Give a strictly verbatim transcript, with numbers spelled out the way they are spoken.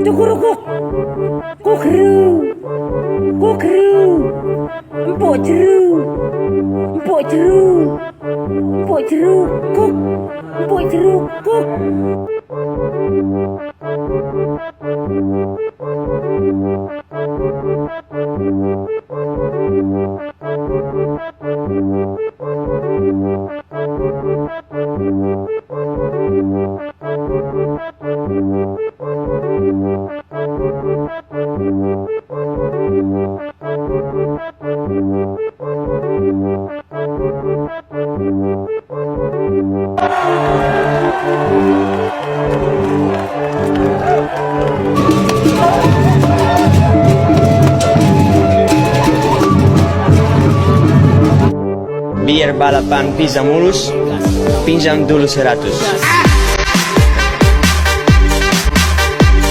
Cukurukuk. Kukru. Kukru. Empuk ceru. Empuk ceru. Empuk ceru. Kuk. Empuk ceru. Kuk. Biar balapan bisa mulus, pinjam dulu seratus.